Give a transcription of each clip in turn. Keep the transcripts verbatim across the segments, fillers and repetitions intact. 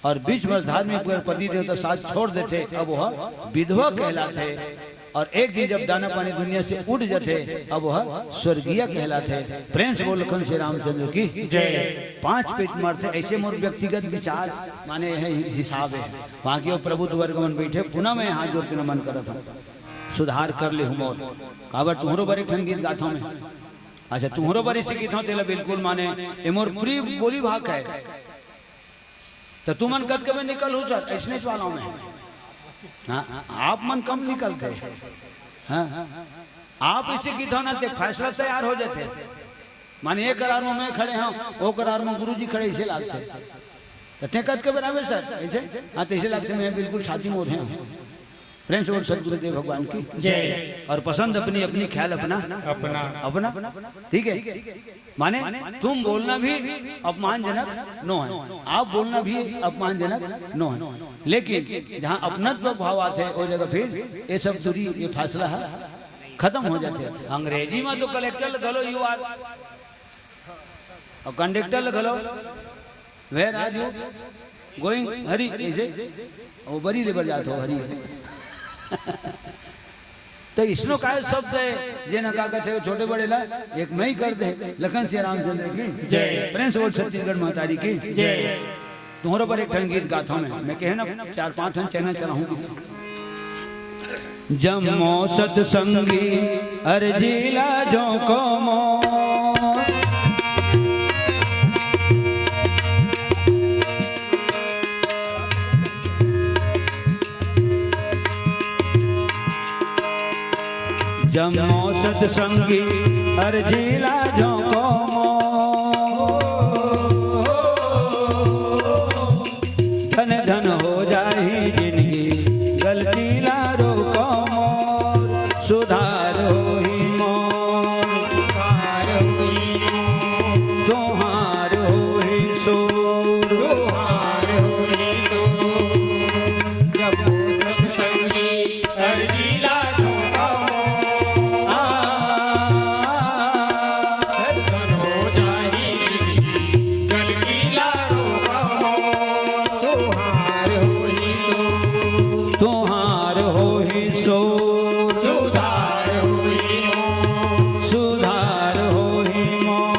अउ बीच म धार्मिक अगर पति देवता साथ छोड़ देथे, अब वह विधवा कहलाथे। अउ एक दिन जब दाना पानी दुनिया से उठ जाथे, अब वह स्वर्गीय कहलाथे। प्रेम से बोल लखन श्री रामचंद्र की जय। पांच पेज म अर्थ हे, अइसे मोर व्यक्तिगत विचार, माने यह हिसाब हे। बाकी वो प्रभु द्वार गमन बैठे, पुनः मैं हाथ जोड़ के नमन करत हूँ, सुधार कर ले हूँ मोर। काबर तुहरो बर एक ठन गीत गाथव मैं। अच्छा, तुहरो बर इसे गीत हूँ, तेला बिल्कुल माने, ये मोर प्रिय बोली भाखा हे। त तुमन कतके में निकलहू सर, अइसने वाला में। हाँ, आप मन कम निकलथे। हाँ, आप इसे गीत हूँ ना, ते फैसला तैयार हो जाथे। माने, एक करार में मैं खड़े हूँ, वो करार में गुरुजी खड़े, अइसे लागथे। त ते कतके बराबर सर, अइसे? हाँ, त अइसे लागथे, मैं बिल्कुल छाती में ओढ़े हूँ। प्रेम से बोल सतगुरुदेव भगवान की जय। अउ पसंद अपनी, अपनी ख्याल अपना, अपना। अपना। ठीक हे, माने तुम बोलना भी अपमानजनक नो हे, आप बोलना भी अपमानजनक नो हे, लेकिन जहाँ अपनत्व भाव आथे, वो जगह फिर ये सब दूरी, ये फैसला हे, खतम हो जाथे। अंग्रेजी में तो कलेक्टर ल घलो you are, अउ कंडक्टर ल घलो where are you going, हरी, अइसे, वो बरी ले बर जात हो, हरी। त इसनो काय शब्द हे, जेन का कथे, छोटे बड़े ला एक मई कर दे। लखन श्री रामचंद्र की जय। प्रेम से बोल छत्तीसगढ़ महतारी की जय। तुहरो बर एक ठन गीत गाथव मैं, मैं कहे ना, चार पांच ठन चैनल चलाहूँ गीत। जम्मो सतसंगी अरजी ला झोंको मोर। जम्मो सतसंगी अरजी ला झोंको मोर। धन धन हो जाही जिनगी, गलती ला रोको मोर, सुधार होही मोर। तुहार होही सुर। तुहार होही सुर। जब सतसंगी अरजी ला झोंको मोर। आ, धन हो जाही जिनगी, गलती ला रोको मोर। तुहार होही सुर। तुहार होही सुर। सुधार होही मोर। सुधार होही मोर।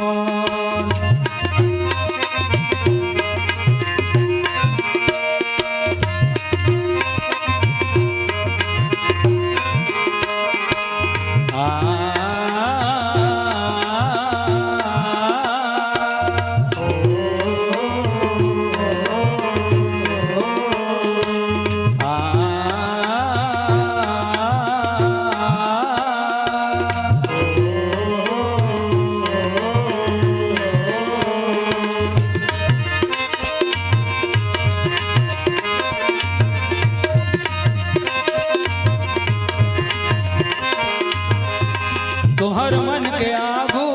तुहर मन के आगू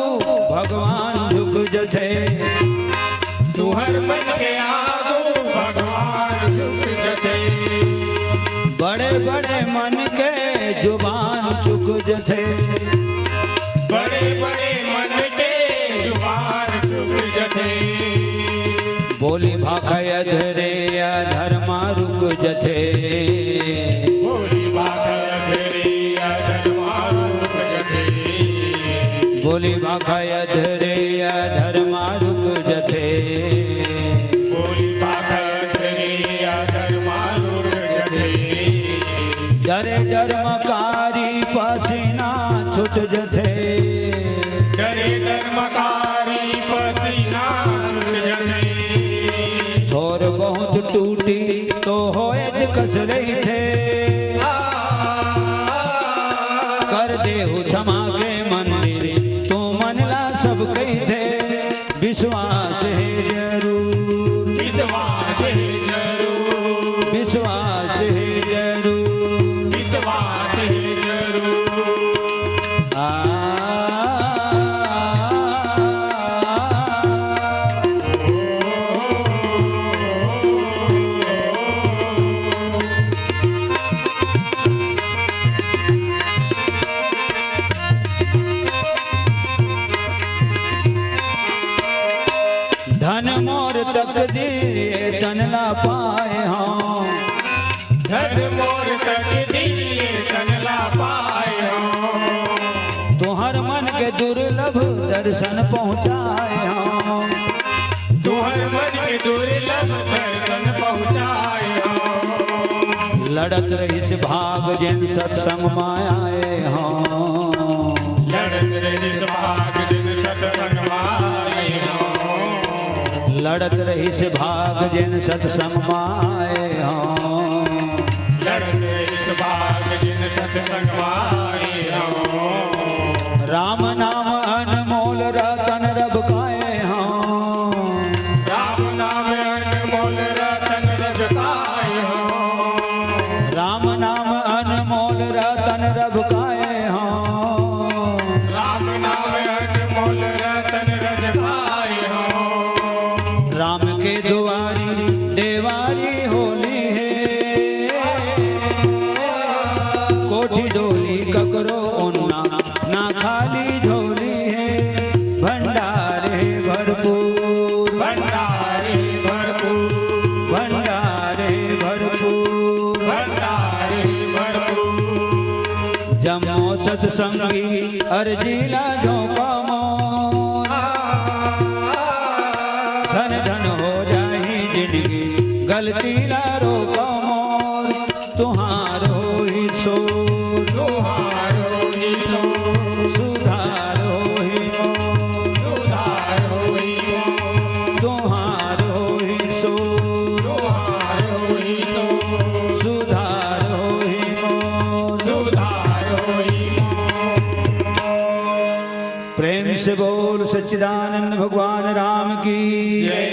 भगवान झुक जथे। तुहर मन के आगू भगवान झुक जथे। बड़े बड़े मन के जुबान चुक जथे। बड़े बड़े मन के जुबान चुक जथे। बोली भाखा अधरे अधर्मा रुक जथे। बोली भाखा अधरे अधर्मा रुक जथे। बोली भाखा अधरे अधर्मा रुक जथे। बोली भाखा अधरे अधर्मा रुक जथे। डरे डर म कारी पसीना छूट जथे। डरे डर म कारी पसीना छूट जथे। थोर बहुत टूटी तो होए कस रहिथे। कर देहु क्षमा के मंदिर, तुमन ला सब कहिथे। विश्वास हे जरूर। विश्वास हे जरूर। विश्वास हे जरूर। विश्वास हे जरूर। आ, तन ला पाए हौं। धन मोर तकदीर तन ला पाए हौं। तुहर मन के दुर्लभ दर्शन पहुँचाए हौं। तुहर मन के दुर्लभ दर्शन पहुँचाए हौं। लड़त रहिस भाग जिन सत्संग मा आए हौं। लड़त रहिस भाग जिन सत्संग मा आए हौं। लड़त रहिस भाग जिन सत्संग मा आए हौं। लड़त रहिस भाग जिन सत्संग मा आए हौं। राम नाम अनमोल रतन रब काए हौं। राम नाम अनमोल रतन रब काए हौं। राम नाम अनमोल रतन रब काए हौं। राम नाम अनमोल रतन रब काए हौं। राम के दुआरी देवारी होली हे। कोठी डोली ककरो ओन्ना ना खाली झोली हे। भंडार हे भरपूर। भंडार हे भरपूर। भंडार हे भरपूर। भंडार हे भरपूर। जम्मो सत्संगी अरजी ला झोंका मोर। धन धन हो जाही जिनगी गलती ला रोका मोर। तुहार होही सोर। तुहार होही सोर। सुधार होही मोर। सुधार होही मोर। तुहार होही सोर। तुहार होही सोर। सुधार होही मोर। सुधार होही मोर। प्रेम से बोल सच्चिदानंद भगवान राम की। जय।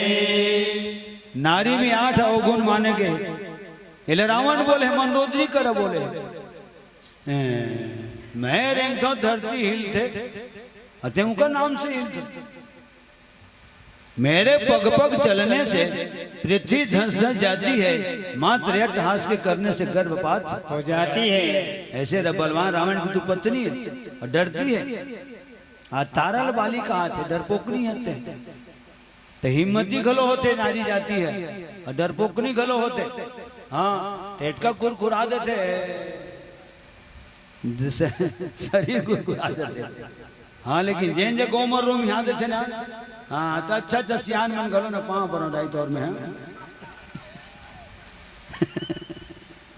नारी में आठ अवगुण माने के। एला रावण बोले, मंदोदरी कर बोले। ए, मैं रेंगथंव धरती हिलथे, अते उनका नाम से हिलथे। मेरे पग पग चलने से पृथ्वी धंस धंस जाती है, मात्र अट्टहास के करने से गर्भपात हो जाती है। ऐसे र-, बलवान रावण की जो पत्नी है और डरती है। आ तारा ल बाली कहाथे, डरपोकनी हे ते। त हिम्मती घलो होथे, नारी जाति हे, अउ डरपोकनी घलो होथे। हाँ, टेटका कुरकुरा देथे, जइसे शरीर कुरकुरा देथे। हाँ, लेकिन जेन जे गौ मर रोम यहाँ देथे ना, हाँ, त अच्छा, अच्छा सियान मन घलो ना पाँव परो दाई तोर में, हाँ।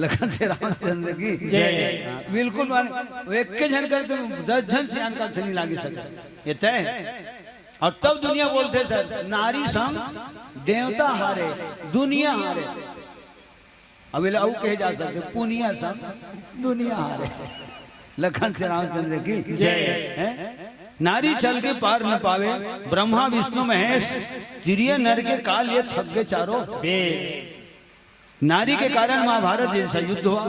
लखन से रामचंद्र की जय। हाँ, बिल्कुल माने, वो एक के झन करके दस झन सियान का नहीं लागी सकता। ये तय है। और तब दुनिया बोलथे सर, नारी संग देवता हारे, दुनिया हारे। अब एला अउ कहे जा सकथे, पुनिया संग दुनिया हारे। लखन से रामचंद्र की जय। हैं? नारी छल के पार न पावे, ब्रह्मा विष्णु महेश, तिरिय नर के काल ये थक गए चारों। बेस। नारी के कारण महाभारत जैसा युद्ध हुआ,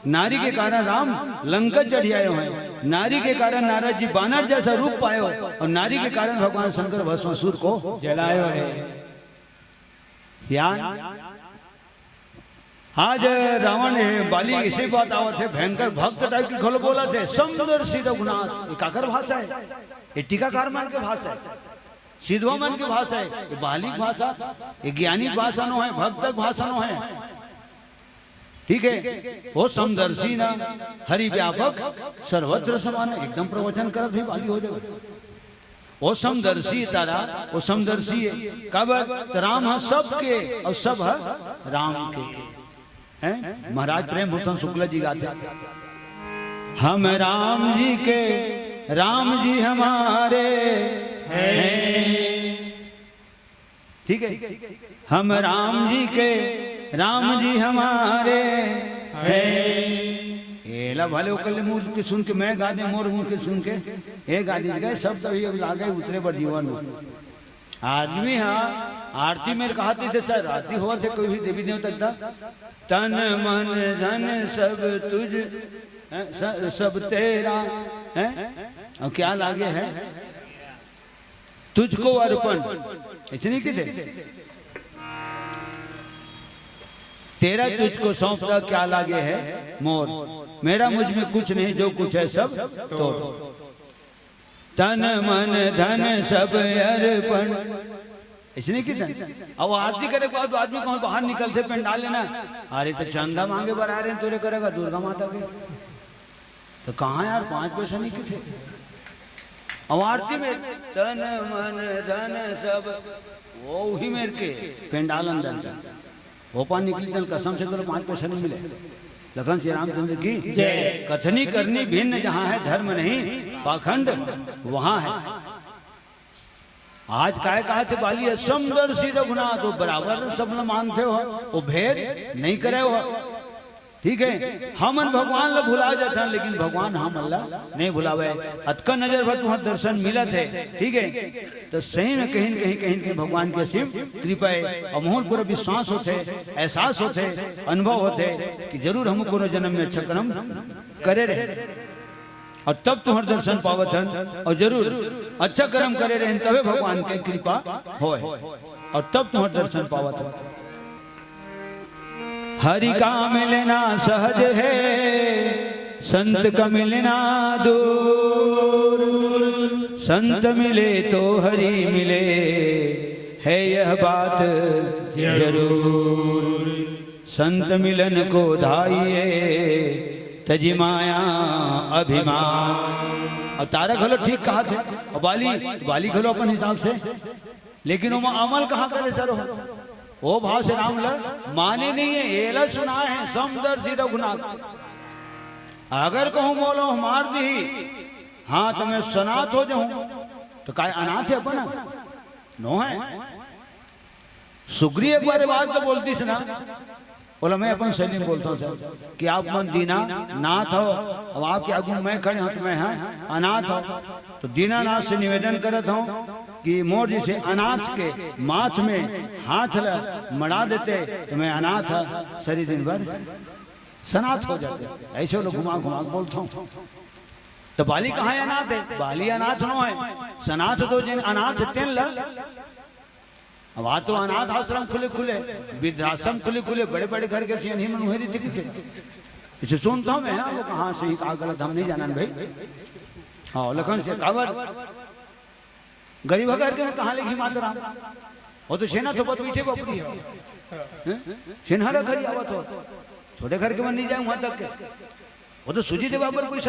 नारी के कारण राम लंका चढ़ आयो है, नारी के कारण नारद जी बानर जैसा रूप पायो, और नारी के कारण भगवान शंकर भस्मासुर को जलायो है। यान आज रावण हे, बाली इसे बात आवत हे, भयंकर भक्त टाइप की घलो बोलत हे, समदर्शी रघुनाथ, ये काकर भाषा हे? ये टीकाकार मन के भाषा हे। सिद्धवा मन के भाषा हे, ये बालिक भाषा, ये ज्ञानिक भाषा नो हे, भक्तक भाषा नो हे। ठीक हे, ओ समदर्शी ना, हरि व्यापक सर्वत्र समान, एकदम प्रवचन करत हे, बाली हो जाए। ओ समदर्शी तारा, ओ समदर्शी हे। काबर? त राम ह सबके, अउ सब ह राम के। हैं? महाराज प्रेम भूषण शुक्ला जी गाथे, "हम राम जी के, राम जी हमारे हैं।" ठीक हे, "हम राम जी के, राम जी हमारे हैं।" एला भले ओकर ले मुंह के सुन के मैं गा दे, मोर मुंह के सुन के ये गा दे गए, सब तभी अब लागे उतरे बर जीवन में। आदमी ह आरती मेर कहाथे सर, आरती होवत हे कोई भी देवी देवता का, "तन मन धन सब तुझ, हैं, स-, सब तेरा," हैं? अउ क्या लागे हे? "तुझको अर्पण," इतनी की दे, "तेरा तुझको सौंपता क्या लागे हे मोर, मेरा मुझ में कुछ नहीं, जो कुछ है सब तोर।" तन मन धन सब अर्पण, अइसने किथे। अब आरती करे के बाद आदमी कहूँ बाहर निकलथे पंडाल ले ना, अरे त चंदा मांगे बर आए रहेन तोरे करा का दुर्गा माता के। त कहाँ यार, पाँच पैसा नइ किथे। अब आरती में तन मन धन सब वो उही मेर के पंडाल अंदर के। वो पार निकली तन कसम से तोला पाँच पैसा नइ मिले। लखन श्री रामचंद्र की जय। कथनी करनी भिन्न जहाँ है, धर्म नहीं पाखंड वहाँ है। आज काय कहा थे बाली, समदर्शी रघुनाथ, वो बराबर सब ल मानथे हो, वो भेद नइ करे हो। ठीक है, हमन भगवान ल भुला जाथन, लेकिन भगवान हमन ल नइ भुलावे। अतका नजर भर तुहर दर्शन मिलत हे, ठीक है, त सही में कहीं न कहीं, कहीं न कहीं भगवान के असीम कृपा हे। अउ मोहन पूरा विश्वास होथे, एहसास होथे, अनुभव होथे कि जरूर हम कोनो जन्म में अच्छा कर्म करे रहे। अउ तब तुहर दर्शन पावत हन, अउ जरूर अच्छा कर्म करे रहेन, तभे भगवान के कृपा होय, अउ तब तुहर दर्शन पावत हन। हरि का मिलना सहज है, संत का मिलना दूर। संत मिले तो हरि मिले, है यह बात जरूर। संत मिलन को धाइए, तजि माया अभिमान। अउ तारा घलो ठीक कहा थे, अउ बाली, बाली घलो अपन हिसाब से, लेकिन ओमा अमल कहाँ करे सर हो? ओ भाव से राम ल माने नइ हे, एला सुनाए हे समदर्शी रघुनाथ। अगर कहूँ मोला मार दिही, हाँ, त मैं सनाथ हो जाहूँ, त काय अनाथ हे अपन? नो हे। सुग्री एक बार बात तो बोलतीस ना, बोला, मैं अपन सैनिक बोलता हूँ सर कि आप मन दीना नाथ हो, अब आपके आगू मैं खड़े हूँ तो मैं, हाँ, अनाथ हो। तो दीनानाथ से निवेदन करत हूँ कि मोर जैसे अनाथ के माथ में हाथ ल मड़ा देते तो मैं अनाथ सरी दिन भर सनाथ हो जाते। ऐसे लोग घुमा घुमा के बोलता हूँ। तो बाली कहाँ अनाथ है? बाली अनाथ नो है, सनाथ तो जिन अनाथ तेन ल। अब आ तो अनाथ आश्रम खुले खुले, वृद्धाश्रम खुले खुले, बड़े बड़े घर के सियनही मन उहेरी दिखते। इसे सुनता हूँ मैं, हाँ, वो कहाँ से ही कहा गलत हम नहीं जानन भाई। हाँ, लखन से काबर गरीब घर के कहाँ ले घी माता राम? वो तो सेना तो पद पीछे बपरी है। हैं? सेनहरा घर आवत हो, छोटे घर के मन नहीं जाए वहां तक के। वो तो सूजी देवा पर कोई